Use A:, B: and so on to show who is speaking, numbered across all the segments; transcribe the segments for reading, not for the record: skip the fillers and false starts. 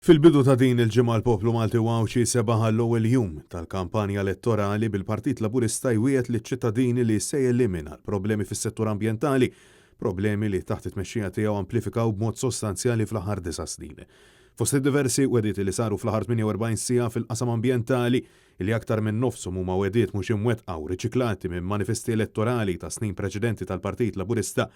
A: Fil-bidu ta' din il-ġimgħa l-poplu Malti u Għawdxi sebaħ għall-ewwel jum tal-kampanja elettorali bil-Partit Laburista jwiegħed liċ-ċittadini li se jelimina l-problemi fis-settur ambjentali, problemi li taħt it-tmexxija tiegħu amplifikaw b'mod sostanzjali fl-aħħar disa' snin. Fost id-diversi wegħdiet li saru fl-aħħar 48 siegħa fil-qasam ambjentali, li aktar minn nofshom huma wegħdiet mhux imwettqa u riċiklati minn manifesti elettorali ta' snin preċedenti tal-Partit Laburista,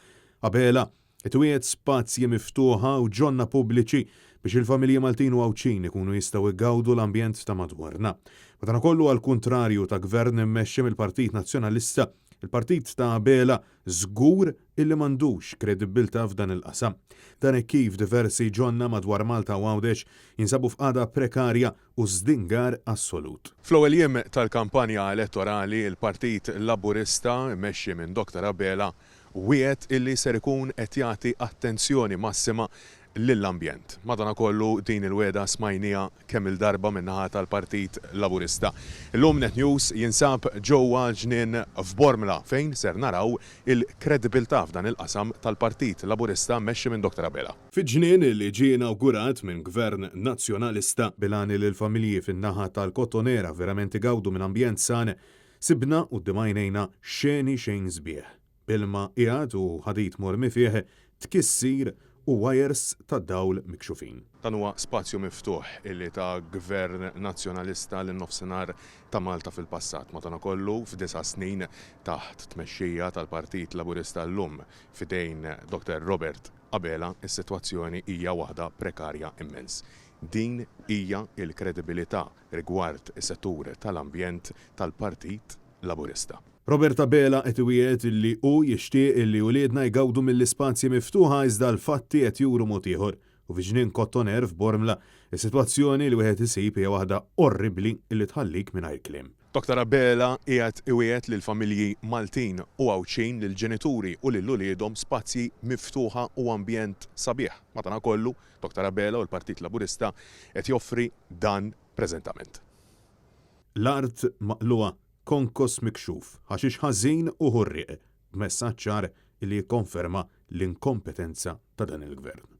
A: Abela Qed iwiegħed spazji miftuħa u ġonna pubbliċi biex il-familji Maltin u Għawdxin ikunu jistgħu jgawdu l-ambjent ta' madwarna. Madankollu għall-kuntrarju ta' Gvern immexxi mill-Partit Nazzjonalista, il-partit ta' Abela żgur illi m'għandux kredibbiltà f'dan il-qasam. Dan hekk kif diversi ġonna madwar Malta u Għawdex jinsabu f'qagħda prekarja u żdingar assolut.
B: Fl-ewwel jiem tal-kampanja elettorali, il-Partit Laburista, immexxi minn Dottor Abela, wiegħed illi ser ikun qed jagħti attenzjoni massima lill-ambjent. Madanakollu din il-wegħda smajniha kemm-il darba min-naħa tal-Partit Laburista. Illum Net News jinsab ġewwa l-ġnien f'Bormla fejn ser naraw il-kredibilità f'dan il-qasam tal-Partit Laburista mmexxi minn Dottor Abela.
A: Fi ġnien li ġie inawgurat minn Gvern Nazzjonalista, bil-għan li l-familji fin-naħa tal-Kottonera verament igawdu minn ambjent san, Sibna quddiem għajnejna xeni xejn sbieħ, b'ilma qiegħed u ħadid mormi fih, tkissir u wires tad-dawl mikxufin.
B: Dan huwa spazju miftuħ illi ta Gvern Nazzjonalista lin-Nofsinhar ta' Malta fil-passat. Madanakollu, f'disa' snin taħt tmexxija tal-Partit Laburista llum f'idejn Dottor Robert Abela, is-sitwazzjoni hija waħda prekarja immens. Din hija l-kredibilità rigward is-settur tal-ambjent tal-Partit Laburista.
A: Robert Abela qed iwiegħed li hu jixtieq li uliedna jgawdu mill-ispazji miftuħa iżda l-fatti qed juru mod ieħor u fi Ġnien Kottoner f'Bormla, is-sitwazzjoni li wieħed isib hija waħda orribbli li tħallik mingħajr kliem.
B: Dottor Abela qiegħed iwiegħed lill-familji Maltin u Għawdxin, lill-ġenituri u lil uliedhom spazji miftuħa u ambjent sabiħ. Madanakollu, Dottor Abela u l-Partit Laburista qed joffri dan preżentament.
A: L-art maqlugħa, konkos mikxuf, ħaxix ħażin u ħurrieq, b'messaġġ ċar li jikkonferma l-inkompetenza ta' dan il-Gvern.